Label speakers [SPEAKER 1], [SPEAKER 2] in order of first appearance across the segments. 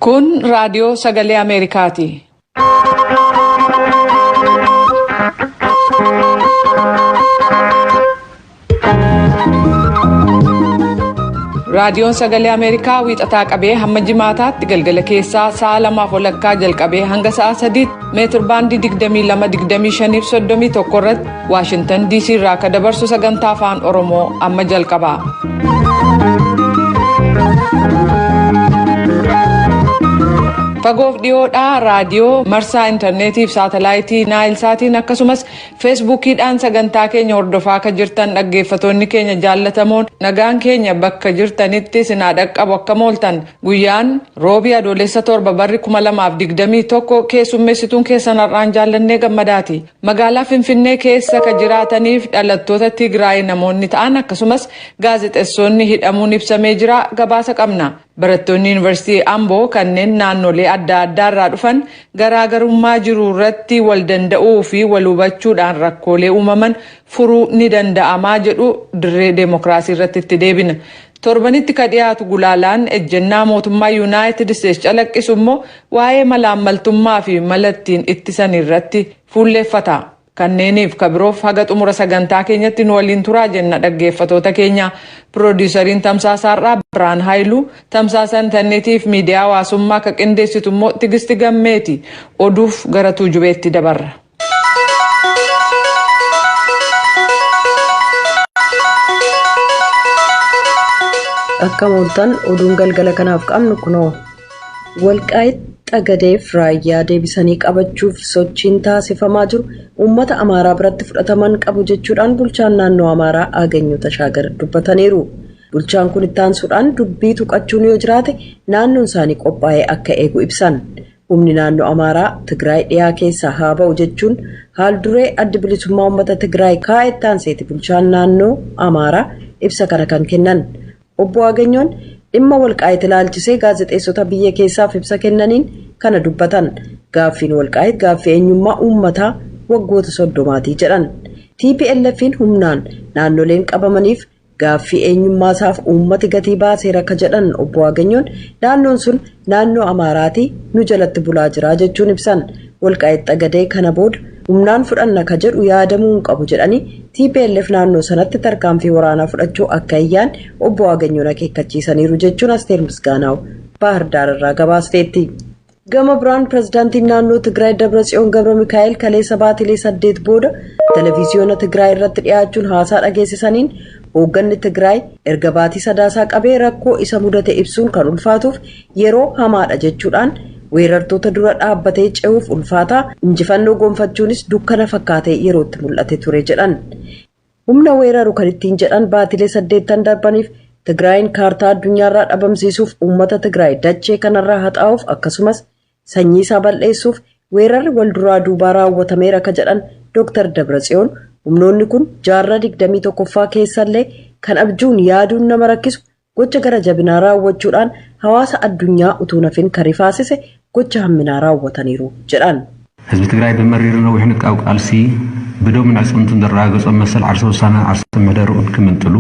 [SPEAKER 1] Kun raadiyoo sagalee Ameerikaati. Raadiyoon sagalee Ameerikaa wiixataa qabee hamma jimaataatti galgala keessaa sa'a lamaaf walakkaa jalqabee hanga sa'a sadiitti meetir baandii 22, 25 irratti Waashintan DC irraa akka dabarsu sagantaa afaan Oromoo amma jalqaba. Fagoof dhiyoodhaa raadiyoo marsaa intarneetiif saatalaayitii naayilsaatiin akkasumas feesbuukiidhaan sagantaa keenya hordofaa akka jirtan dhaggeeffatoonni keenya jaallatamoon nagaan keenya bakka jirtanitti sinaa dhaqqabu akka mooltan guyyaan roobii adoolessa 7 barri 2021 keessummeessituun keessan har'aan jaallannee gammadaati. Magaalaa Finfinnee keessa ka jiraataniif dhalattoota Tigraay namoonni ta'an akkasumas gaazexeessonni hidhamuun ibsamee jira gabaasa qabna. Barattoonni Yuunivarsiitii Amboo kanneen naannolee adda addaa irraa dhufan garaagarummaa jiru irratti wal danda'uu fi wal hubachuudhaan rakkoolee uumaman furuu ni danda'amaa jedhu dirree deemokiraasii irratti itti deebina. Torbanitti ka dhiyaatu gulaalaan ejjennaa mootummaa Yuunaayitid Isteetsi calaqqisu immoo waa'ee malaammaltummaa fi mala ittiin ittisan irratti fuulleeffata. Kanneeniif ka biroof haga xumura sagantaa keenyatti nu waliin turaa jenna dhaggeeffatoota keenya. Piroodiisariin Tamsaasa Har'aa Birhaan Haayiluu, Tamsaasa intarneetiif miidiyaa hawaasummaa ka qindeessitu immoo Tigisti Gammeeti. Oduuf gara tuujubeetti dabarra.
[SPEAKER 2] Akka mooltan oduun galgala kanaaf qabnu kunoo. Walqaayit Xagadeef raayyaa deebisanii qabachuuf sochiin taasifamaa jiru uummata Amaaraa biratti fudhataman qabu jechuudhaan bulchaan naannoo Amaaraa Aaganyoo Tashaagar dubbataniiru. Bulchaan kun itti aansuudhaan dubbii tuqachuun yoo jiraate naannoon isaanii qophaa'ee akka eegu ibsan. Humni naannoo Amaaraa Tigraay dhiyaa keessaa haa ba'u jechuun haal duree addi bilisummaa uummata Tigraay kaa'e itti aanseeti bulchaan naannoo Amaaraa ibsa kana kan kennan. Obbo Aaganyoon dhimma Walqaayit ilaalchisee gaazexeessota biyya keessaaf ibsa kennaniin kana dubbatan. Gaaffiin Walqaayit gaaffii eenyummaa uummataa waggoota soddomaatii jedhan. TPLF'n humnaan naannoleen qabamaniif gaaffii eenyummaa isaaf uummati gatii baaseera ka jedhan Obbo Aaganyoon naannoon sun naannoo Amaaraatii nu jalatti bulaa jira jechuun ibsan. Walqaayit Xagadee kana booda humnaan fudhanna ka jedhu yaadamuu hin qabu jedhanii TPLF naannoo sanatti tarkaanfii waraanaa fudhachuu akka iyyaan obbo Aaganyoon akeekkachiisaniiru jechuun Asteer Misgaanaaw Baahir Daar irraa gabaasteetti. Gama biraan pirezidaantiin naannoo Tigraay Dabratsiyoon Gabra Mikaa'el kaleessa baatilee 8 booda televiziyoona Tigraay irratti dhiyaachuun haasaa dhageessisaniin hoogganni Tigraay erga baatii sadaasaa qabee rakkoo isa mudate ibsuun kan ulfaatuuf yeroo hamaadha jechuudhaan weerartoota dura dhaabbatee ce'uuf ulfaataa injifannoo gonfachuunis dukkana fakkaatee yerootti mul'ate ture jedhan. Humna weeraru kan ittiin jedhan baatilee saddeettan darbaniif Tigraayin kaartaa addunyaarraa dhabamsiisuuf uummata Tigraay dachee kanarraa haxaa'uuf akkasumas sanyii isaa bal'eessuuf weerarri wal duraa duubaa raawwatameera ka jedhan Dr. Dabratsiyoon humnoonni kun jaarraa 21ffaa keessallee kan abjuun yaaduun nama rakkisu gocha gara jabinaa raawwachuudhaan hawaasa addunyaa utuu nafin ka rifaasise gocha hamminaa raawwataniiru jedhan.
[SPEAKER 3] ህዝቢ ትግራይ ብመሪርን ነዊሕን ዕጥቃዊ ቃልሲ ብደሙን ኣዕፅምቱን ዘረጋገፆም መሰል ዓርሰ ውሳነን ዓርሰ ምሕደርኡን ክምንጥሉ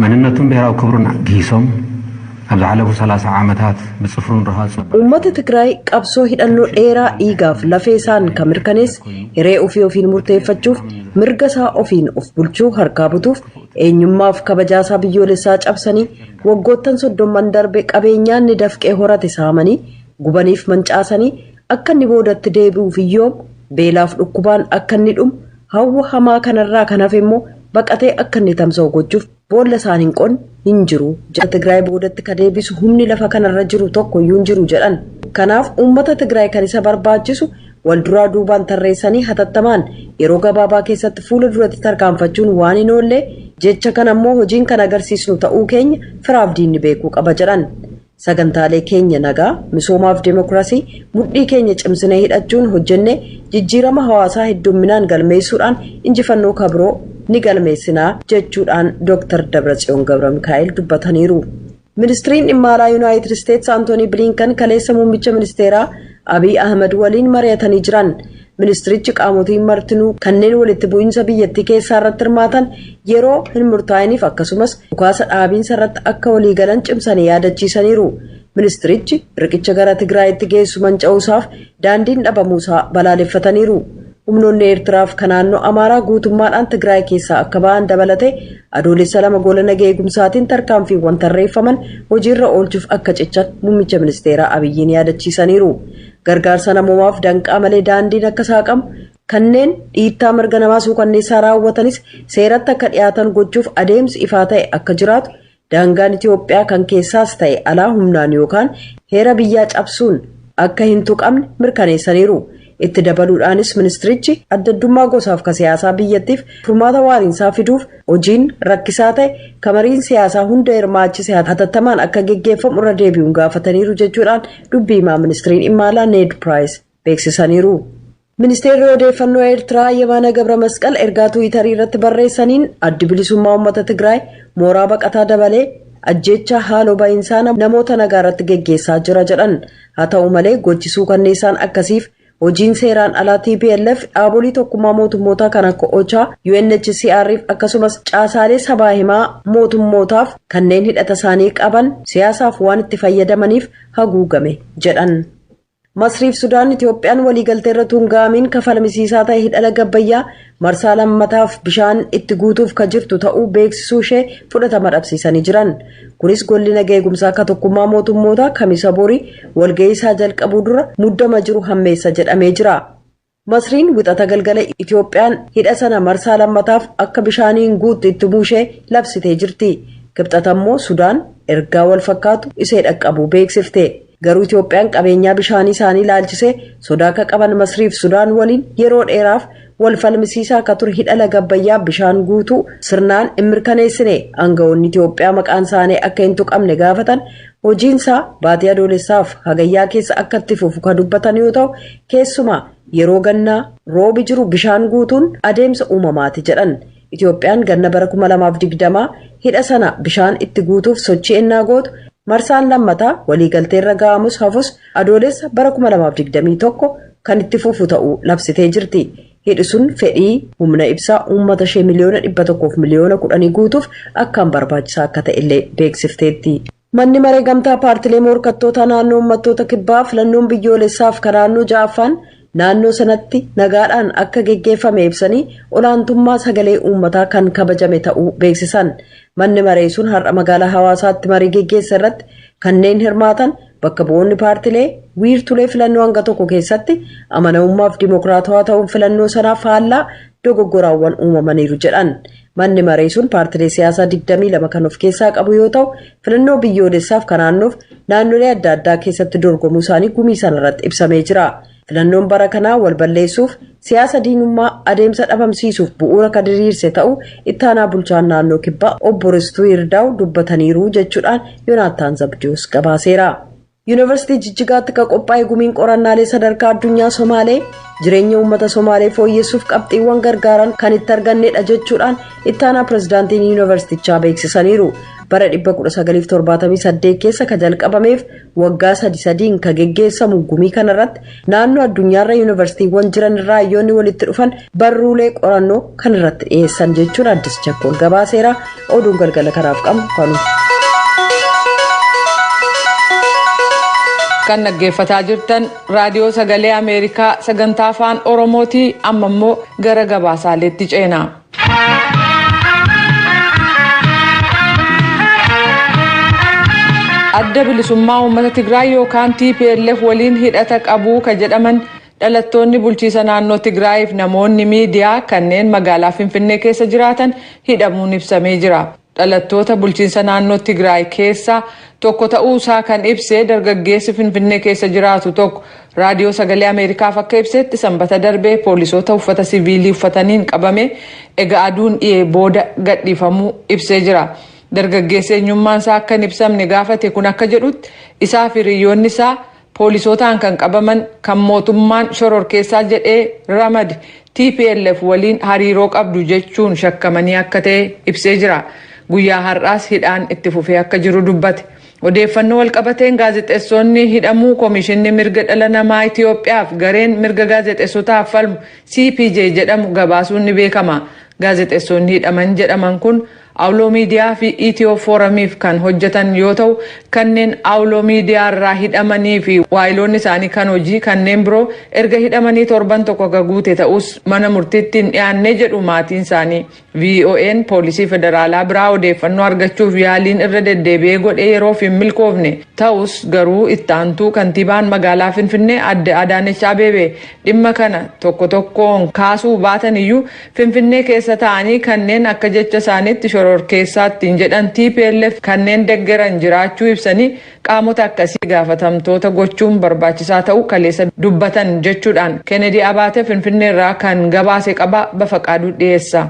[SPEAKER 3] መንነቱን ብሔራዊ ክብሩን ግሂሶም ኣብ ዝሓለፉ 30 ዓመታት ብፅፍሩን ረሃፁን
[SPEAKER 2] Uummata Tigraay qabsoo hidhannoo dheeraa dhiigaaf lafee isaan kan mirkaneesse hiree ofii ofiin murteeffachuuf mirga isaa ofiin of bulchuu harkaa butuuf eenyummaaf kabajaa isaa biyyoolessaa cabsanii waggoottan soddomman darbe qabeenyaan ni dafqee horate saamanii gubaniif mancaasanii akka inni boodatti deebi'uuf iyyoomu beelaaf dhukkubaan akka inni dhumu hawwa hamaa kanarraa kan hafe immoo baqatee akka inni tamsa'u gochuuf boolla isaan hin qonne hin jiru. Tigraay boodatti ka deebisu humni lafa kanarra jiru tokko iyyuu hin jiru jedhan. Kanaaf uummata Tigraay kan isa barbaachisu wal duraa duubaan tarreessanii hatattamaan yeroo gabaabaa keessatti fuula duratti tarkaanfachuun waan hin oolle jecha kana immoo hojiin kan agarsiisnu ta'uu keenya firaaf diinni beekuu qaba jedhan. Sagantaalee keenya nagaa misoomaaf deemokiraasii mudhii keenya cimsinee hidhachuun hojjennee jijjiirama hawaasaa heddumminaan galmeessuudhaan injifannoo kabiroo ni galmeessinaa jechuudhaan Dr. Dabratsiyoon Gabra Mikaa'el dubbataniiru. Ministiriin dhimma alaa Yuunaayitid Isteetsi Antoonii Bilinkan kaleessa muummicha ministeeraa Abiy Ahmed waliin mari'atanii jiran. Ministirichi qaamotiin martinuu kanneen walitti bu'iinsa biyyattii keessaa irratti hirmaatan yeroo hin murtaa'iniif akkasumas dhukaasa dhaabiinsa irratti akka waliigalan cimsanii yaadachiisaniiru. Ministirichi riqicha gara Tigraayitti geessu manca'uusaaf daandiin dhabamuusaa balaaleffataniiru. Humnoonni Eertiraaf kan naannoo Amaaraa guutummaadhaan Tigraay keessaa akka ba'an dabalatee Adoolessa 2 gola naga eegumsaatiin tarkaanfiiwwan tarreeffaman hojiirra oolchuuf akka cichan muummicha ministeeraa Abiyyiin yaadachiisaniiru. Gargaarsa namoomaaf danqaa malee daandiin akka saaqamu, kanneen dhiittaa mirga namaa suukanneessaa raawwatanis seeratti akka dhiyaatan gochuuf adeemsi ifaa ta'e akka jiraatu, daangaan Itiyoophiyaa kan keessaas ta'e alaa humnaan yookaan heera biyyaa cabsuun akka hin tuqamne mirkaneessaniiru. Itti dabaluudhaanis ministirichi addaddummaa gosaaf ka siyaasaa biyyattiif furmaata waariinsaa fiduuf hojiin rakkisaa ta'e ka mariin siyaasaa hunda hirmaachise hatattamaan akka geggeeffamu irra deebi'uun gaafataniiru jechuudhaan dubbii himaa ministiriin dhimma alaa Need Piraayis beeksisaniiru. Ministeerri Odeeffannoo Eertiraa Yemaana Gabramasqal ergaa Tiwiitarii irratti barreessaniin Addi Bilisummaa Uummata Tigraay mooraa baqataa dabalee ajjeechaa haaloo bahiinsaa namoota nagaa irratti geggeessaa jira jedhan. Haa ta'u malee gochi suukanneessaan akkasiif hojiin seeraan alaa tplf dhaabolii tokkummaa mootummootaa kan akka ocha, UNHCR fi akkasumas caasaalee sabaa himaa mootummootaaf kanneen hidhata isaanii qaban siyaasaaf waan itti fayyadamaniif haguugame jedhan. Masriif Sudaan Itiyoophiyaan waliigalteerra utuu hin ga'amiin ka falmisiisaa ta'e hidha laga Abbayyaa marsaa lammataaf bishaan itti guutuuf ka jirtu ta'uu beeksisuu ishee fudhatama dhabsiisanii jiran. Kunis golli naga eegumsaa ka tokkummaa mootummootaa Kamisa borii walga'ii isaa jalqabuu dura muddama jiru hammeessa jedhamee jira. Masriin Wixata galgala Itiyoophiyaan hidha sana marsaa lammataaf akka bishaaniin guuttu itti himuu ishee labsitee jirti. Kibxata immoo Sudaan ergaa wal fakkaatu isee dhaqqabuu beeksifte. Garuu Itiyoophiyaan qabeenyaa bishaanii isaanii ilaalchisee sodaa akka qaban Masriif Sudaan waliin yeroo dheeraaf wal falmisiisaa akka ture hidha laga Abbayyaa bishaan guutuu sirnaan hin mirkaneessine. Aangawoonni Itiyoophiyaa maqaan isaanii akka hin tuqamne gaafatan hojiin isaa baatii Adoolessaaf Hagayyaa keessa akka itti fufu kan dubbatan yoo ta'u, keessumaa yeroo gannaa roobi jiru bishaan guutuun adeemsa uumamaati jedhan. Itoophiyaan ganna bara 2020 hidha sana bishaan itti guutuuf sochii ennaa gootu marsaan lammataa waliigalteerra ga'amus hafus Adoolessa bara 2021 kan itti fufu ta'uu labsitee jirti. Hidhi sun fedhii humna ibsaa uummata ishee miliyoona 100 fi miliyoona kudhanii guutuuf akkaan barbaachisaa akka ta'e illee beeksifteetti. Manni Maree Gamtaa Paartilee Moorkattootaa Naannoo Uummattoota Kibbaa filannoon biyyoolessaaf ka naannoo 6ffaan naannoo sanatti nagaadhaan akka geggeeffame ibsanii olaantummaa sagalee uummataa kan kabajame ta'uu beeksisan. Manni maree sun har'a magaalaa Hawaasaatti marii geggeesse irratti kanneen hirmaatan bakka bu'oonni paartilee wiirtulee filannoo hanga tokko keessatti amanamummaaf dimokiraatawaa ta'uun filannoo sanaa faallaa dogoggoraawwan uumamaniiru jedhan. Manni maree sun paartilee siyaasaa 22 kan of keessaa qabu yoo ta'u, filannoo biyyoolessaaf ka naannoof naannolee adda addaa keessatti dorgomuu isaanii gumii sana irratti ibsamee jira. Filannoon bara kanaa wal balleessuuf siyaasa diinummaa adeemsa dhabamsiisuuf bu'uura ka diriirse ta'uu ittaanaa bulchaan naannoo Kibbaa obbo Ristuu Yirdaaw dubbataniiru jechuudhaan Yonaattaan Zabdiyoos gabaaseera. Yuunivarsiitii Jijjigaatti ka qophaa'e gumiin qorannaalee sadarkaa addunyaa Somaalee jireenya uummata Somaalee fooyyessuuf qabxiiwwan gargaaran kan itti argannedha jechuudhaan ittaanaa pirezidaantiin yuunivarsiitichaa beeksisaniiru. Bara 1978 keessa ka jalqabameef waggaa sadi sadiin ka geggeessamu gumii kanarratti naannoo addunyaarra yuunivarsiitiiwwan jiran irraa hayyoonni walitti dhufan barruulee qorannoo kan irratti dhiyeessan jechuun Addis Chakkool gabaaseera. Oduun galgala kanaaf qabnu kanuma.
[SPEAKER 1] Kan dhaggeeffataa jirtan raadiyoo sagalee Ameerikaa sagantaa afaan Oromooti. Amma immoo gara gabaasaaleetti ceena. Adda bilisummaa uummata Tigraay yookaan TPLF waliin hidhata qabuu ka jedhaman Dhalattoonni bulchiisa naannoo Tigraayiif namoonni miidiyaa kanneen magaalaa Finfinnee keessa jiraatan hidhamuun ibsamee jira. Dhalattoota bulchiinsa naannoo Tigraay keessaa tokko ta'uu isaa kan ibse dargaggeessi Finfinnee keessa jiraatu tokko Raadiyoo Sagalee Ameerikaaf akka ibsetti Sanbata darbe poolisoota uffata siviilii uffataniin qabamee ega aduun dhiyee booda gadhiifamuu ibsee jira. Dargaggeessi eenyummaan isaa akka hin ibsamne gaafate kun akka jedhutti isaa fi hiriyyoonni isaa Poolisootaan kan qabaman kan mootummaan shororkeessaa jedhee ramade tplf waliin hariiroo qabdu jechuun shakkamanii akka ta'e ibsee jira. Guyyaa har'aas hidhaan itti fufee akka jiru dubbate. Odeeffannoo walqabateen gaazexeessonni hidhamuu Komishinni Mirga Dhala Namaa Itiyoophiyaaf gareen mirga gaazexeessotaaf falmu CPJ jedhamu gabaasuun ni beekama. Gaazexeessonni hidhaman jedhaman kun Awuloo Miidiyaa fi Itiyoo Fooramiif kan hojjetan yoo ta'u, kanneen Awuloo Miidiyaa irraa hidhamanii fi waayiloonni isaanii kan hojii kanneen biroo erga hidhamanii torban tokko ka guute ta'us mana murtiitti hin dhiyaanne jedhu maatiin isaanii. VOAn poolisii federaalaa biraa odeeffannoo argachuuf yaaliin irra deddeebi'ee godhe yeroof hin milkoofne. Ta'us garuu itti aantuu kantiibaan magaalaa Finfinnee adde Adaanech Abeebee dhimma kana tokko tokkoon kaasuu baatan iyyuu Finfinnee keessa ta'anii kanneen akka jecha isaaniitti shororkeessaa ittiin jedhan TPLF kanneen deggeran jiraachuu ibsanii qaamota akkasii gaafatamtoota gochuun barbaachisaa ta'uu kaleessa dubbatan jechuudhaan Kennedy Abaate Finfinnee irraa kan gabaase qaba Bafaqaaduu dhiyeessa.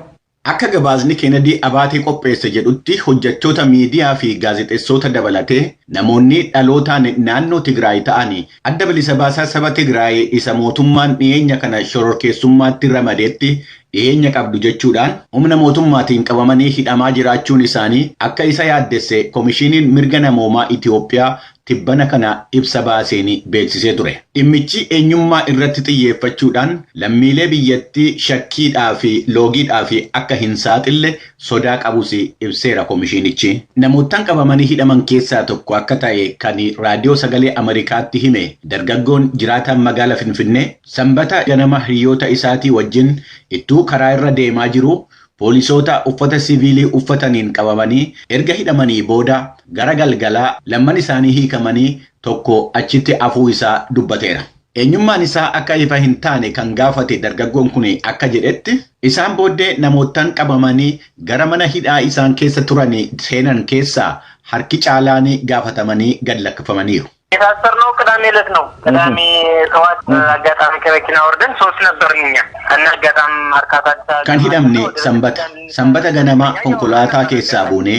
[SPEAKER 4] Akka gabaasni Kennedy Abaatee qopheesse jedhutti hojjettoota miidiyaa fi gaazexeessota dabalatee namoonni dhalootaan naannoo Tigraay ta'anii adda bilisa baasaa saba Tigraay isa mootummaan dhiyeenya kana shororkeessummaatti ramadeetti dhiyeenya qabdu jechuudhaan humna mootummaatiin qabamanii hidhamaa jiraachuun isaanii akka isa yaaddesse Komishiiniin Mirga Namoomaa Itiyoophiyaa tibbana kana ibsa baaseen beeksisee ture. Dhimmichi eenyummaa irratti xiyyeeffachuudhaan lammiilee biyyattii shakkiidhaa fi loogiidhaa fi akka hin saaxille sodaa qabus ibseera komishiinichi. Namoottan qabamanii hidhaman keessaa tokko akka ta'e kan raadiyoo sagalee Ameerikaatti hime dargaggoon jiraataan magaala Finfinnee Sanbata ganama hiriyoota isaatii wajjin ittuu karaa irra deemaa jiru poolisoota uffata siviilii uffataniin qabamanii erga hidhamanii booda gara galgalaa lamman isaanii hiikamanii tokko achitti hafuu isaa dubbateera. Eenyummaan isaa akka ifa hin taane kan gaafate dargaggoon kun akka jedhetti isaan booddee namoottan qabamanii gara mana hidhaa isaan keessa turan seenan keessaa harki caalaan gaafatamanii gad lakkifamaniiru.
[SPEAKER 5] የታሰርነው ቅዳሜ ዕለት ነው። ቅዳሜ ጠዋት አጋጣሚ ከመኪና ወርደን ሶስት ነበርን እኛ እና አጋጣሚ መርካቶ አዲስ
[SPEAKER 4] Kan hidhamne Sanbata. Sanbata ganama konkolaataa keessaa buunee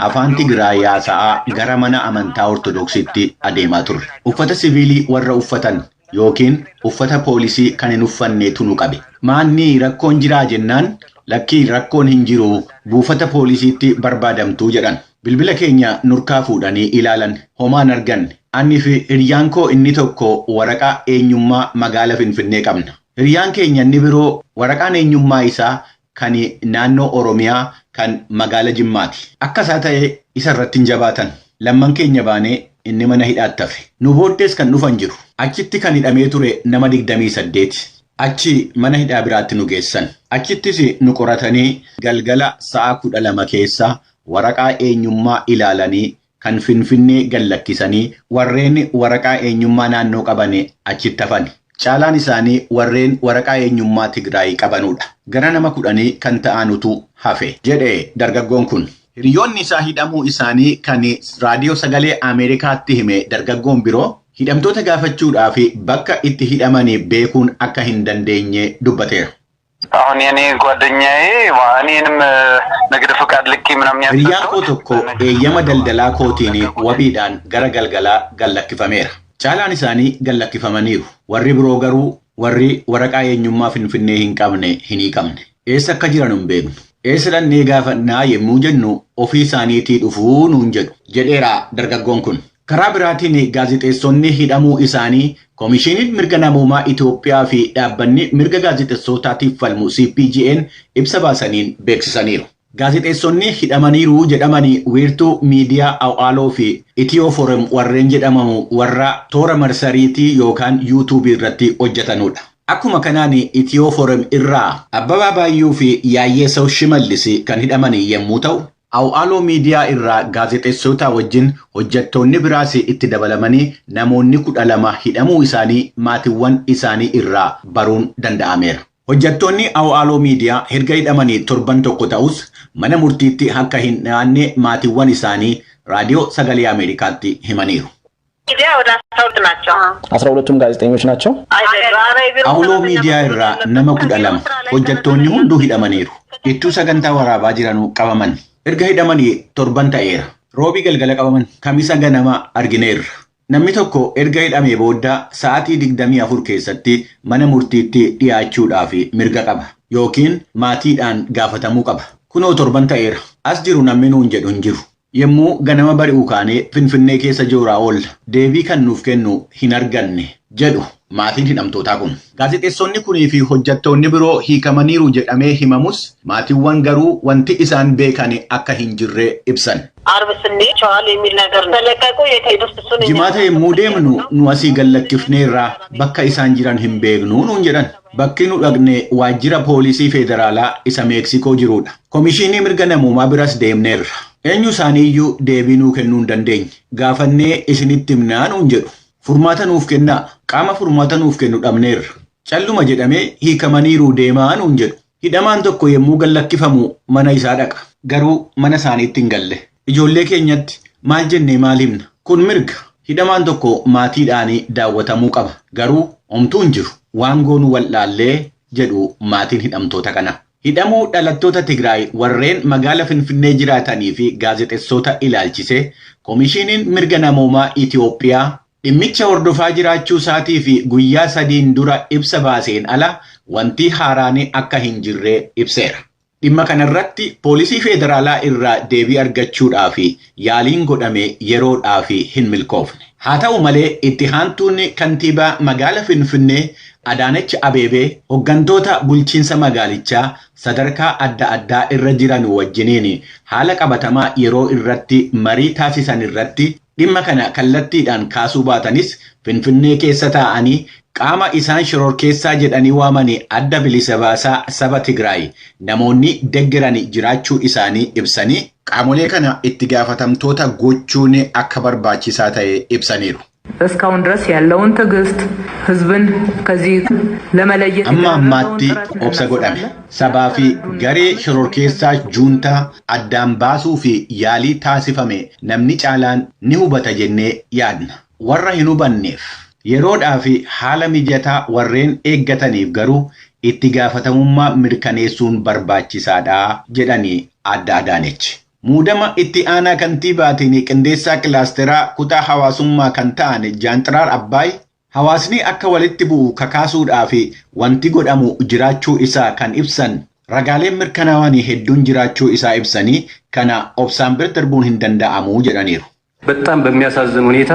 [SPEAKER 4] afaan Tigraay haasa'aa gara mana amantaa Ortodoksiitti adeemaa turre. Uffata siviilii warra uffatan yookiin uffata poolisii kan hin uffanneetu nu qabe. Maanni rakkoon jiraa jennaan lakkii rakkoon hin jiru buufata poolisiitti barbaadamtuu jedhan. Bilbila keenya nurkaa fuudhanii ilaalan homaan arganne. Anni fi hiriyyaan koo inni tokko waraqaa eenyummaa magaala Finfinnee qabna. Hiriyyaan keenya inni biroo waraqaan eenyummaa isaa kan naannoo Oromiyaa kan magaala Jimmaati. Akka isaa ta'ee isa irratti hin jabaatan. Lamman keenya baanee inni mana hidhaatti hafe. Nu booddees kan dhufan jiru. Achitti kan hidhamee ture nama 28. Achi mana hidhaa biraatti nu geessan. Achittis nu qoratanii galgala sa'a 12 keessa waraqaa eenyummaa ilaalanii kan Finfinnee gad lakkisanii warreen waraqaa eenyummaa naannoo qaban achitti hafan. Caalaan isaanii warreen waraqaa eenyummaa Tigraay qabanudha. Gara nama 10 kan ta'anutu hafe jedhe dargaggoon kun. Hiriyoonni isaa hidhamuu isaanii kan raadiyoo sagalee Ameerikaatti hime dargaggoon biroo hidhamtoota gaafachuudhaaf bakka itti hidhamanii beekuun akka hin dandeenye dubbateera.
[SPEAKER 5] አሁን የኔ ጓደኛዬ እኔንም ንግድ ፍቃድ ልኬ ምናምን
[SPEAKER 4] Hiriyyaan koo tokko eeyyama daldalaa kootiin wabiidhaan gara galgalaa gad lakkifameera. Caalaan isaanii gad lakkifamaniiru. Warri biroo garuu warri waraqaa eenyummaa Finfinnee hin qabne hin hiikamne. Eessa akka jiran hin beeknu. Eessa dhannee gaafannaa yemmuu jennu ofii isaaniitii dhufuu nuun jedhu jedheera dargaggoon kun. Karaa biraatiin gaazexeessonni hidhamuu isaanii Komishiiniin Mirga Namoomaa Itoophiyaa fi dhaabbanni mirga gaazexeessotaatiif falmu CPGN ibsa baasaniin beeksisaniiru. Gaazexeessonni hidhamaniiru jedhamanii wiirtuu miidiyaa Awaaloo fi Itiyoo Forum warreen jedhamamu warra toora marsariitii yookaan yuutuubii irratti hojjetanudha. Akkuma kanaan Itiyoo Forum irraa Abbabaa Baayyuu fi Yaayyeessaw Shimallis kan hidhaman yommuu ta'u, Awaaloo miidiyaa irraa gaazexeessota wajjin hojjettoonni biraas itti dabalamanii namoonni 12 hidhamuu isaanii maatiiwwan isaanii irraa baruun danda'ameera. Hojjettoonni Awaaloo miidiyaa erga hidhamanii torban tokko ta'us mana murtiitti akka hin dhiyaanne maatiiwwan isaanii raadiyoo sagalee Ameerikaatti himaniiru.
[SPEAKER 5] ሚዲያ ወደ 12 ናቸው።
[SPEAKER 6] 12ቱም ጋዜጠኞች ናቸው።
[SPEAKER 4] Awuloo miidiyaa irraa nama 12 hojjettoonni hunduu hidhamaniiru. Ittuu sagantaa waraabaa jiranuu qabaman. Erga hidhamanii torban ta'eera. Roobii galgala qabaman. Kamisa ganama argineerra. Namni tokko erga hidhamee booda sa'aatii 24 keessatti mana murtiitti dhiyaachuudhaaf mirga qaba. Yookiin maatiidhaan gaafatamuu qaba. Kunoo torban ta'eera. As jiru namni nuun jedhu hin jiru. Yommuu ganama bari'u kaanee Finfinnee keessa jooraa oolla. Deebii kan nuuf kennu hin arganne jedhu maatiin hidhamtootaa kun. Gaazexeessonni kunii fi hojjettoonni biroo hiikamaniiru jedhamee himamus maatiiwwan garuu wanti isaan beekan akka hin jirre ibsan.
[SPEAKER 7] አርብ ስንሄድ ቸዋል የሚል ነገር ነው ተለቀቁ የት ሄዱ እሱን እኛ
[SPEAKER 4] Jimaata yommuu deemnu nu asii gallakkifneerraa bakka isaan jiran hin beeknu nuun jedhan. Bakki nu dhaqne waajjira poolisii federaalaa isa Meeksikoo jirudha. Komishinii mirga namoomaa biras deemneerra. Eenyu isaaniiyyuu deebii nuu kennuu hin dandeenye. Gaafannee isinitti himnaa nuun jedhu. Furmaata nuuf kennaa. Qaama furmaata nuuf kennu dhabneerra. Calluma jedhamee hiikamaniiru deemaa nuun jedhu. Hidhamaan tokko yommuu gallakkifamu mana isaa dhaqa. Garuu mana isaaniitti hin galle. Ijoollee keenyatti maal jennee maal himna? Kun mirga. Hidhamaan tokko maatiidhaan daawwatamuu qaba. Garuu homtuu hin jiru. Waan goonu wallaallee jedhu maatiin hidhamtoota kana. Hidhamuu dhalattoota Tigraay warreen magaala Finfinnee jiraatanii fi gaazexeessota ilaalchise Komishiiniin mirga namoomaa Itiyoophiyaa dhimmicha hordofaa jiraachuu isaatii fi guyyaa 3 dura ibsa baaseen ala wanti haaraan akka hin jirre ibseera. Dhimma kanarratti poolisii federaalaa irraa deebii argachuudhaaf yaaliin godhame yeroodhaaf hin milkoofne. Haa ta'u malee itti haantuun kantiibaa magaala Finfinnee Adaanech Abeebee hooggantoota bulchiinsa magaalichaa sadarkaa adda addaa irra jiran wajjiniin haala qabatamaa yeroo irratti marii taasisan irratti dhimma kana kallattiidhaan kaasuu baatanis Finfinnee keessa taa'anii qaama isaan shororkeessaa jedhanii waamanii adda bilisa baasaa saba Tigraay namoonni deggeran jiraachuu isaanii ibsanii qaamolee kana itti gaafatamtoota gochuun akka barbaachisaa ta'e ibsaniiru.
[SPEAKER 8] እስካሁን ድረስ ያለውን ትዕግስት ህዝብን ከዚህ ለመለየት
[SPEAKER 4] Amma ammaatti obsa godhame sabaa fi garee shororkeessaa juuntaa addaan baasuu fi yaalii taasifame namni caalaan ni hubata jennee yaadna. Warra hin hubanneef yeroodhaa fi haala mijataa warreen eeggataniif garuu itti gaafatamummaa mirkaneessuun barbaachisaadha jedhanii adda Adaanech. Muudama itti aanaa kantiibaatiin qindeessaa kilaasteraa kutaa hawaasummaa kan ta'an Jaanxiraar Abbaay hawaasni akka walitti bu'u kakaasuudhaa fi wanti godhamu jiraachuu isaa kan ibsan ragaaleen mirkanaawwan hedduun jiraachuu isaa ibsanii kana obsaan bira darbuun hin danda'amu jedhaniiru.
[SPEAKER 9] በጣም በሚያሳዝን ሁኔታ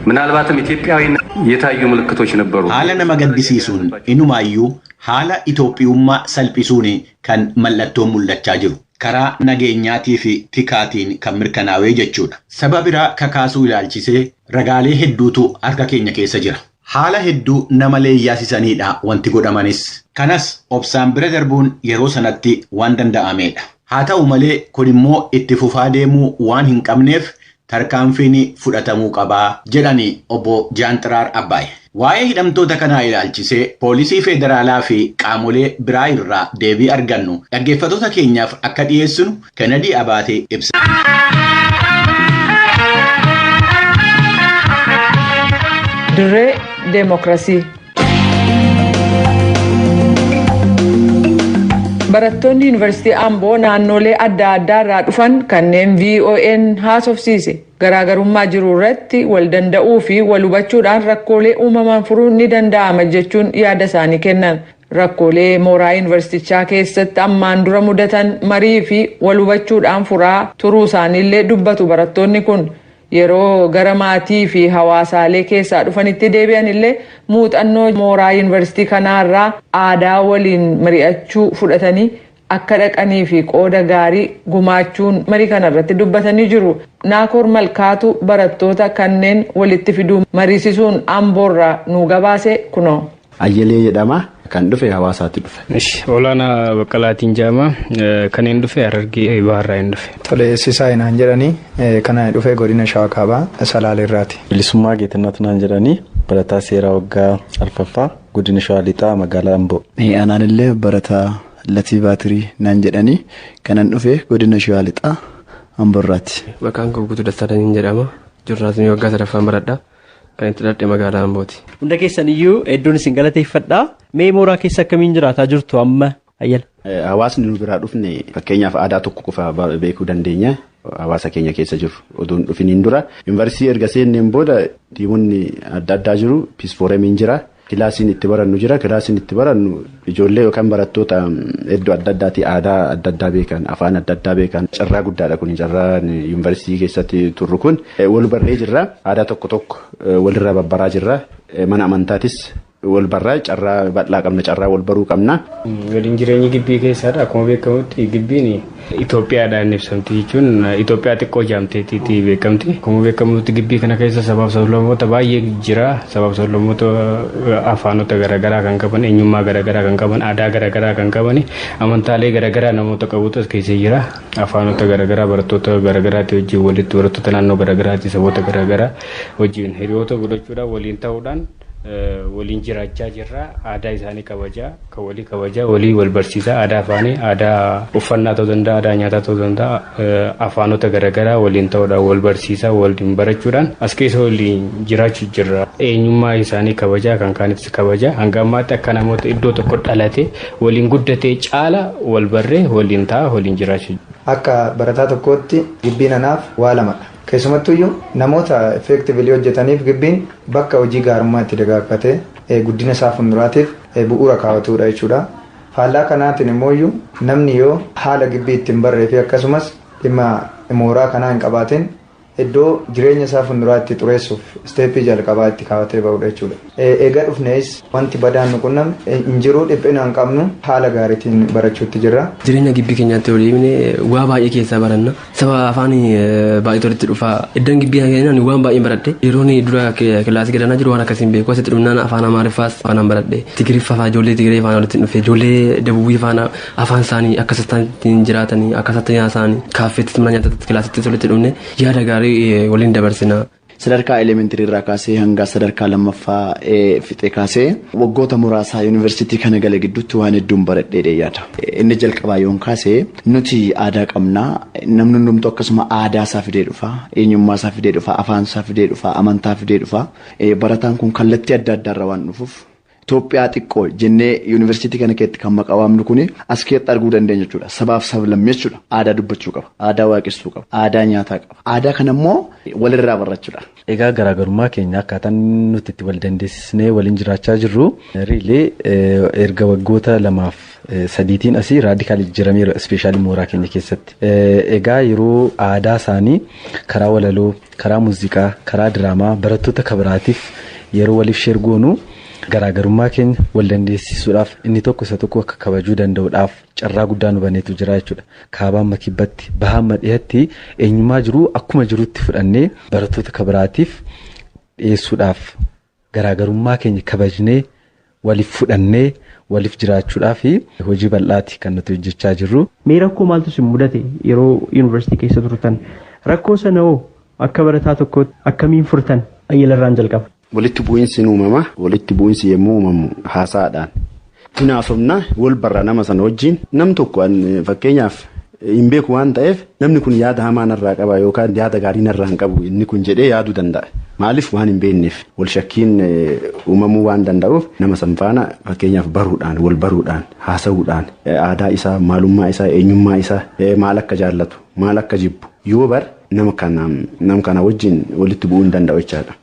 [SPEAKER 9] ምናልባትም ኢትዮጵያዊነት የታዩ ምልክቶች ነበሩ።
[SPEAKER 4] Haala nama gaddisiisuun inumaayyuu haala Itoophiyummaa salphisuun kan mallattoon mul'achaa jiru. Karaa nageenyaatii fi tikaatiin kan mirkanaa'ee jechuudha. Saba biraa kakaasuu ilaalchisee ragaalee hedduutu harka keenya keessa jira. Haala hedduu nama leeyyaasisaniidha wanti godhamanis. Kanas obsaan bira darbuun yeroo sanatti waan danda'amedha. Haa ta'u malee kun immoo itti fufaa deemuu waan hin qabneef tarkaanfiin fudhatamuu qabaa jedhani obbo Jaanxiraar Abbaay. Waa'ee hidhamtoota kanaa ilaalchisee poolisii federaalaa fi qaamolee biraa irraa deebii argannu dhaggeeffattoota keenyaaf akka dhiyeessinu Kennedy Abaatee ibsa.
[SPEAKER 1] Dirree Deemokirasii. Barattoonni Yuunivarsiitii Amboo naannolee adda addaa irraa dhufan kanneen VON haasofsiise garaagarummaa jiru irratti wal danda'uu fi wal hubachuudhaan rakkoolee uumamaan furuun ni danda'ama jechuun yaada isaanii kennan. Rakkoolee mooraa yuunivarsiitichaa keessatti ammaan dura mudatan marii fi wal hubachuudhaan furaa turuu isaaniillee dubbatu barattoonni kun. Yeroo gara maatii fi hawaasaalee keessaa dhufanitti deebi'an illee muuxannoo mooraa yuunivarsiitii kanaarraa aadaa waliin mari'achuu fudhatanii akka dhaqanii fi qooda gaarii gumaachuun marii kanarratti dubbatanii jiru. Naakoor Malkaatu barattoota kanneen walitti fiduu mariisisuun Amboorraa nu gabaase kunoo.
[SPEAKER 10] Ayyalee jedhama. Kan dhufe hawaasaatti dhufe.
[SPEAKER 11] Olaanaa Baqqalaatiin jedhama. Kan hin dhufe Harargee Baharraa hin dhufe.
[SPEAKER 12] Tole Sisaay naan jedhanii kan ani dhufe godina Shawaa Kaabaa Salaaleerraati.
[SPEAKER 13] Bilisummaa Geetannat naan jedhanii barataa seeraa waggaa 4ffaa godina Shawaa Lixaa magaalaa Amboo.
[SPEAKER 14] Anaan illee barataa Latii Baatirii naan jedhanii kanan dhufe godina Shawaa Lixaa Amboorraati.
[SPEAKER 15] Maqaan koo Guutuu Dassaalany jedhama. Jirraatni waggaa 3ffaan baradha. Kan itti dhaladhe magaalaa Ambooti.
[SPEAKER 16] Hunda keessan iyyuu hedduun isin galateeffadha. Mee mooraa keessa akkamiin jiraataa jirtu amma Ayyala?
[SPEAKER 10] Hawaasni nu biraa dhufne fakkeenyaaf aadaa tokko qofa beekuu dandeenya. Hawaasa keenya keessa jiru oduun dhufiniin dura. Yuunivarsiitii erga seenneen booda tiimonni adda addaa jiru. Piisfooremiin jira. Kilaasiin itti barannu jira. Kilaasiin itti barannu ijoollee yookaan barattoota iddoo adda addaati aadaa adda addaa beekan, afaan adda addaa beekan carraa guddaadha kun carraan yuunivarsiitii keessatti turru kun wal barree jirra. Aadaa tokko tokko walirraa babbaraa jirra. Mana amantaatis wal barraa carraa bal'aa qabna, carraa wal baruu qabna.
[SPEAKER 11] Waliin jireenyi gibbii keessaadha. Akkuma beekamutti gibbiin Itoophiyaadhaan ibsamti jechuun Itoophiyaa xiqqoo jaamteetiitti beekamti. Akkuma beekamutti gibbii kana keessa sabaaf sablammoota baay'ee jira. Sabaaf sablammoota afaanota garaagaraa kan qaban, eenyummaa garaagaraa kan qaban, aadaa garaagaraa kan qaban, amantaalee garaagaraa namoota qabutu as keessa jira. Afaanota garaagaraa barattoota garaagaraatti wajjin walitti barattoota naannoo garaagaraatti saboota garaagaraa wajjin hiriyoota godhachuudhaan waliin ta'uudhaan waliin jiraachaa jirra. Aadaa isaanii kabajaa, kan walii kabajaa, walii wal barsiisaa, aadaa afaanii, aadaa uffannaa ta'uu danda'a, aadaa nyaataa ta'uu danda'a, afaanota garaagaraa waliin ta'uudhaan wal barsiisaa, waliin barachuudhaan as keessa waliin jiraachuu jirra. Eenyummaa isaanii kabajaa, kan kaanittis kabajaa. Hanga ammaatti akka namoota iddoo tokko dhalate waliin guddatee caala wal barree waliin ta'a, waliin jiraachuu.
[SPEAKER 12] Akka barataa tokkootti gibbiin anaaf waa lamadha. Keessumattuyyuu namoota effectively hojjetaniif gibbiin bakka hojii gaarummaa itti dagaagfatee guddina isaa fuulduraatiif bu'uura kaawwatudha jechuudha. Faallaa kanaatiin immoo namni yoo haala gibbii ittiin barree fi akkasumas dhimma mooraa kanaa hin qabaatin iddoo jireenya isaa fuulduraa itti xureessuuf step jalqabaa itti kaawwatee bahudha jechuudha. Egaa dhufnees wanti badaan nu qunname hin jiru, dhiphina hin qabnu, haala gaariitiin barachuutti jirra.
[SPEAKER 15] Jireenya gibbii keenyaatti olii waa baay'ee keessaa baranna. Saba afaan baay'ee walitti dhufa. Iddoon gibbii keenyaan waan baay'ee baradhe. Yeroon dura kilaasii gadanaa jiru waan akkasiin beeku. Asitti dhufnaan afaan Amaariffaas afaan baradhe. Tigiriffaa fa'aa ijoollee Tigiree faana walitti dhufe. Ijoollee Dabubii faana afaan isaanii akkasitti jiraatanii akkasitti haasa'anii kaaffeettis mana nyaataatti kilaasittis walitti dhufne yaada gaarii waliin dabarsina.
[SPEAKER 14] Sadarkaa elementary irraa kaasee hanga sadarkaa lammaffaa fixee kaasee waggoota muraasaa yuunivarsiitii kana gale gidduutti waan hedduun baradhee yaada. Inni jalqabaa yoon kaasee, nuti aadaa qabnaa, namni hundumtuu akkasuma aadaa isaa fidee dhufa, eenyummaa isaa fidee dhufa, afaan isaa fidee dhufa, amantaa fidee dhufa. Barataan kun kallattii adda addaarra waan dhufuuf Itoophiyaa xiqqoo jennee yuunivarsiitii kana keessatti kan maqaa waamnu kuni as keessatti arguu dandeenya jechuudha. Sabaaf sablammii jechuudha. Aadaa dubbachuu qaba. Aadaa waaqessuu qaba. Aadaa nyaataa qaba. Aadaa kana immoo walirraa barachuudha.
[SPEAKER 13] Egaa garaagarummaa keenya akkaataan nuti itti wal dandeessisnee waliin jiraachaa jirru really erga waggoota 2 fi 3tiin asii radical jijjiirameera, especially mooraa keenya keessatti. Egaa yeroo aadaa isaanii karaa walaloo, karaa muuziqaa, karaa diraamaa barattoota kabiraatiif yeroo waliif share goonu, garaagarummaa keenya wal dandeessisuudhaaf, inni tokko isa tokko akka kabajuu danda'uudhaaf carraa guddaa nu baneetu jira jechuudha. Kaabaa amma kibbatti, bahaa amma dhihatti eenyummaa jiru akkuma jirutti fudhannee barattoota kabiraatiif dhiyeessuudhaaf, garaagarummaa keenya kabajnee waliif fudhannee waliif jiraachuudhaaf hojii bal'aati kan nuti hojjechaa jirru.
[SPEAKER 16] Mee rakkoo maaltu isin mudate yeroo yuunivarsiitii keessa turtan? Rakkoo sana hoo akka barataa tokkootti akkamiin furtan? Ayyalarraan jalqaba.
[SPEAKER 10] Walitti bu'iinsi ni uumama. Walitti bu'iinsi yommuu uumamu haasaadhaan. Hin haasofna, wal barra nama sana wajjin. Nam tokko fakkeenyaaf hin beeku waan ta'eef, namni kun yaada hamaa narraa qaba yookaan yaada gaarii narraa hin qabu inni kun jedhee yaaduu danda'a. Maaliif? Waan hin beekneef wal shakkiin uumamuu waan danda'uuf, nama san faana fakkeenyaaf baruudhaan, wal baruudhaan, haasa'uudhaan, aadaa isaa, maalummaa isaa, eenyummaa isaa, maal akka jaallatu, maal akka jibbu yoo bar nama kana wajjin walitti bu'uu hin danda'u jechaadha.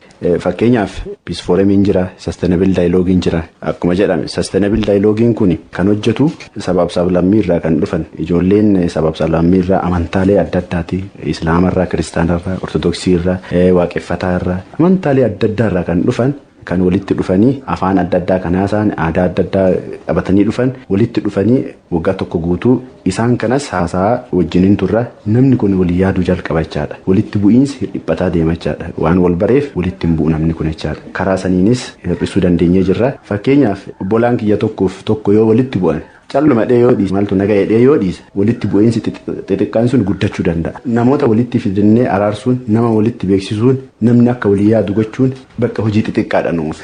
[SPEAKER 10] Fakkeenyaaf peace forumiin jira, sustainable dialogueiin jira. Akkuma jedhame, sustainable dialogueiin kun kan hojjetu sabaaf sablammii irraa kan dhufan ijoolleen sabaaf sablammii irraa, amantaalee adda addaati, islaamarraa, kiristaanarraa, ortodoksiirraa, waaqeffataarraa, amantaalee adda addaarraa kan dhufan, kan walitti dhufanii afaan adda addaa kan haasa'an, aadaa adda addaa qabatanii dhufan, walitti dhufanii waggaa tokko guutuu isaan kanas haasaa wajjiniin turra. Namni kun walii yaaduu jalqaba jechaadha. Walitti bu'iinsi dhiphataa deema jechaadha. Waan wal bareef walitti hin bu'u namni kun jechaadha. Karaa saniinis hir'isuu dandeenyee jirra. Fakkeenyaaf obbolaan kiyya tokkoof tokko yoo walitti bu'an, calluma dhee yoo dhiise, maaltu naga jedhee yoo dhiise, walitti bu'iinsi xixiqqaan sun guddachuu danda'a. Namoota walitti fidannee araarsuun, nama walitti beeksisuun, namni akka walii yaadu gochuun bakka hojii xixiqqaadha nuuf.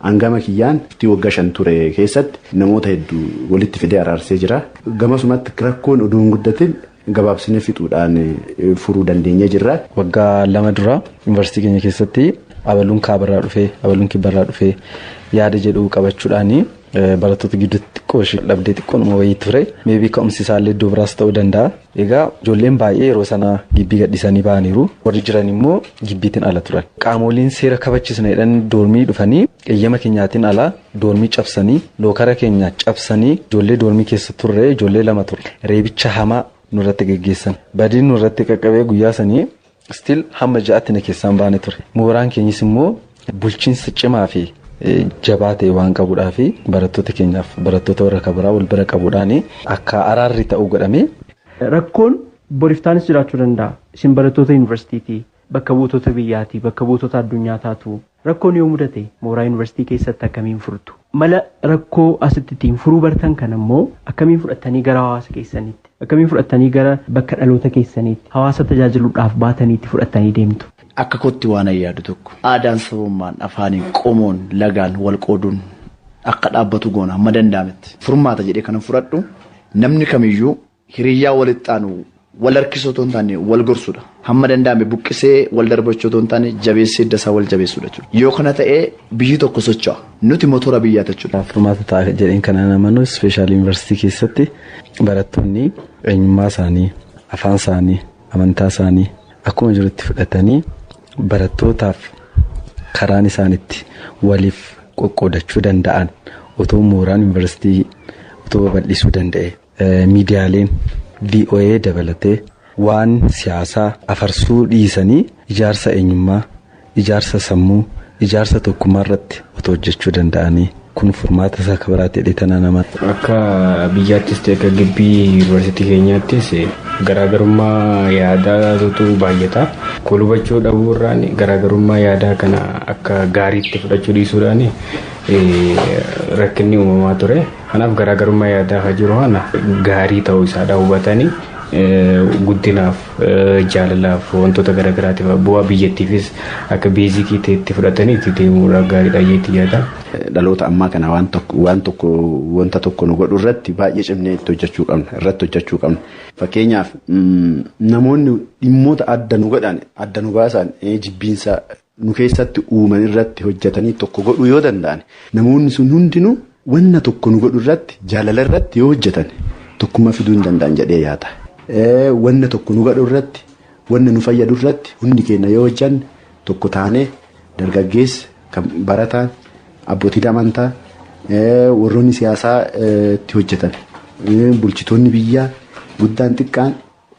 [SPEAKER 10] Hangama kiyyaan waggaa 5 ture keessatti namoota hedduu walitti fidee araarsee jira. Gamasumatti rakkoon oduu hin guddatin gabaabsinee fixuudhaan furuu dandeenyee jirra.
[SPEAKER 13] Waggaa 2 dura yuunivarsiitii keenya keessatti abaluun kaabarraa dhufee, abaluun kibbarraa dhufee yaada jedhu qabachuudhaani Barattoota gidduutti xiqqoo ishee dhabdee xiqqoonuma wayii ture. Maybe ka'umsi isaallee iddoo biraas ta'uu danda'a. Egaa ijoolleen baay'ee yeroo sana gibbii gadhiisanii ba'aniiru. Warri jiran immoo gibbiitiin ala turan. Qaamoliin seera kabachisna jedhan doormii dhufanii eeyyama keenyaatiin ala doormii cabsanii, lookara keenya cabsanii, ijoollee doormii keessa turre, ijoollee lama turre. Reebicha hamaa nurratti geggeessan. Badiin nurratti qaqqabee guyyaa sanii still hamma ja'atti na keessaan baane ture. Mooraan keenyis immoo bulchiinsa cimaa fi jabaa ta'e waan qabuudhaa fi barattoota keenyaaf barattoota warra kabiraa wal bira qabuudhaan akka araarri ta'uu godhame.
[SPEAKER 16] Rakkoon boriftaanis jiraachuu danda'a. Isin barattoota yuunivarsiitiiti. Bakka buutota biyyaati. Bakka buutota addunyaa taatu. Rakkoon yoo mudate mooraa yuunivarsiitii keessatti akkamiin furtu? Mala rakkoo asitti ittiin furuu bartan kan ammoo akkamiin fudhattanii gara hawaasa keessaniitti? Akkamiin fudhattanii gara bakka dhaloota keessaniitti hawaasa tajaajiluudhaaf baataniitti fudhattanii deemtu?
[SPEAKER 14] Akka kootti waan ani yaadu tokko, aadaan, sabummaan, afaaniin, qomoon, lagaan wal qooduun akka dhaabbatu goona hamma danda'ametti. Furmaata jedhee kanan fudhadhu, namni kamiyyuu hiriyyaa walitti aanu wal harkisuu otoo hin taane wal gorsuudha. Hamma danda'ame buqqisee wal darbachuu otoo hin taane jabeessee hidda isaa wal jabeessuudha jechuudha. Yoo kana ta'ee biyyi tokko socho'a. Nuti motora biyyaati jechuudha.
[SPEAKER 13] Furmaata ta'a jedheen kan amanu, especially yuunivarsiitii keessatti barattoonni eenyummaa isaanii, afaan isaanii, amantaa isaanii akkuma jirutti fudhatanii barattootaaf karaan isaanitti waliif qoqqoodachuu danda'an otoo mooraan yuunivarsiitii otoo babal'isuu danda'e, miidiyaaleen VOA dabalatee waan siyaasaa afarsuu dhiisanii ijaarsa eenyummaa, ijaarsa sammuu, ijaarsa tokkummaa irratti otoo hojjechuu danda'anii, kun furmaata isaa akka biraatti jedhee tana nama.
[SPEAKER 11] Akka biyyaattis ta'e akka gibbii yuunivarsiitii keenyaattis garaagarummaa yaadaatu baay'ata. Wal hubachuu dhabuu irraan, garaagarummaa yaadaa kana akka gaariitti fudhachuu dhiisuudhaan rakkinni uumamaa ture. Kanaaf garaagarummaa yaadaa kan jiru kana gaarii ta'uu isaadha hubatanii guddinaaf, jaalalaaf, wantoota garaagaraatiif, bu'aa biyyattiifis akka basic ta'etti fudhatanii itti deemuudha gaariidha jeetti yaada.
[SPEAKER 10] Dhaloota ammaa kana waan tokko wanta tokko nu godhu irratti baay'ee cimnee itti hojjechuu qabna, irratti hojjechuu qabna. Fakkeenyaaf, namoonni dhimmoota adda nu godhan, adda nu baasan, jibbiinsa nu keessatti uuman irratti hojjetanii tokko godhuu yoo danda'an, namoonni sun hundinuu wanna tokko nu godhu irratti, jaalala irratti yoo hojjetan, tokkummaa fiduu hin danda'an jedhee yaada. Wanna tokko nu godhu irratti, wanna nu fayyadu irratti hundi keenya yoo hojjanne, tokko taanee, dargaggeessi kan barataan, abbootiin amantaa, warroonni siyaasaa itti hojjetan, bulchitoonni biyyaa, guddaan xiqqaan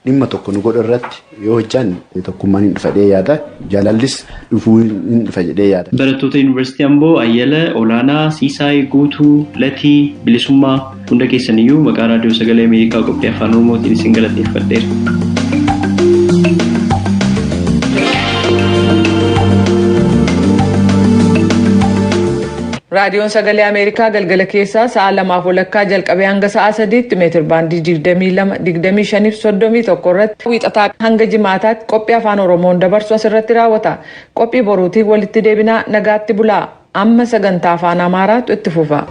[SPEAKER 10] dhimma tokko nu godhu irratti yoo hojjanne, tokkummaan hin dhufa jedhee yaada, jaalallis dhufuu hin dhufa jedhee yaada.
[SPEAKER 16] Barattoota Yuunivarsiitii Amboo Ayyala Olaanaa, Siisaay, Guutuu, Latii, Bilisummaa, hunda keessaniyyuu maqaa Raadiyoo Sagalee Ameerikaa qophii Afaan Oromootiin isin galateeffadheera.
[SPEAKER 1] Raadiyoon Sagalee Ameerikaa galgala keessaa sa'a 2:30 jalqabee hanga sa'a 3tti meetir baandii 22, 25, 31 irratti wiixataa hanga jimaataatti qophii Afaan Oromoon dabarsu asirratti raawwata. Qophii boruutiin walitti deebinaa, nagaatti bulaa. Amma sagantaa Afaan Amaaraatu itti fufa.